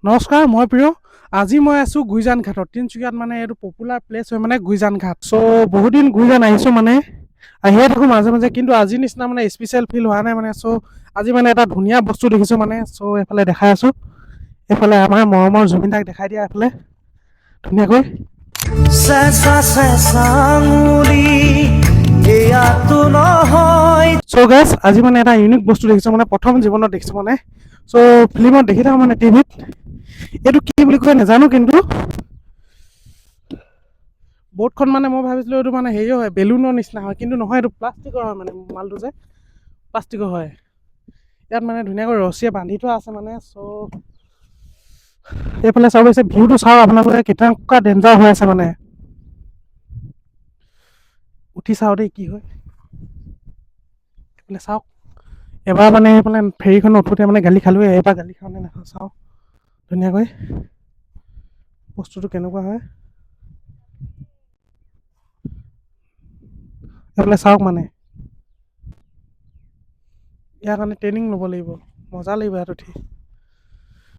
নমস্কাৰ, মই প্ৰিয়। আজি মই আছোঁ গুইজান ঘাটত, তিনিচুকীয়াত। মানে এইটো পপুলাৰ প্লেচ হয় মানে গুইজান ঘাট। চ' বহুত দিন গুইজান আহিছোঁ, মানে আহিয়ে থাকোঁ মাজে মাজে, কিন্তু আজিৰ নিচিনা মানে স্পেচিয়েল ফিল হোৱা নাই মানে। চ' আজি মানে এটা ধুনীয়া বস্তু দেখিছোঁ মানে। চ' এইফালে দেখাই আছোঁ, এইফালে আমাৰ মৰমৰ জুবিন দাক দেখাই দিয়া এইফালে ধুনীয়াকৈ। চেঁচা চেঁচা আঙুলি এয়াতো নহয়। চ' গাইজ, আজি মানে এটা ইউনিক বস্তু দেখিছোঁ, মানে প্ৰথম জীৱনত দেখিছোঁ মানে। চ' ফিল্মত দেখি থাকোঁ মানে টিভিত, এইটো কি বুলি কয় নাজানো, কিন্তু ব'টখন মানে মই ভাবিছিলোঁ এইটো মানে হেৰি হয়, বেলুনৰ নিচিনা হয়, কিন্তু নহয়, এইটো প্লাষ্টিকৰ হয়। মানে মালটো যে প্লাষ্টিকৰ হয়। ইয়াত মানে ধুনীয়াকৈ ৰছীয়ে বান্ধি থোৱা আছে মানে। চ' এইফালে চাব পাৰিছে, ভিউটো চাওক আপোনালোকে, কেনেকুৱা ডেঞ্জাৰ হৈ আছে মানে। উঠি চাওঁ দেই কি হয়। এইফালে চাওক, এবাৰ মানে এইফালে ফেৰীখন উঠোঁতে মানে গালি খালোৱে, এবাৰ গালি খাওঁ নে নাখাওঁ চাওঁ। ধুনীয়াকৈ বস্তুটো কেনেকুৱা হয় এইফালে চাওক। মানে ইয়াৰ কাৰণে ট্ৰেইনিং ল'ব লাগিব, মজা লাগিব ইয়াত উঠি।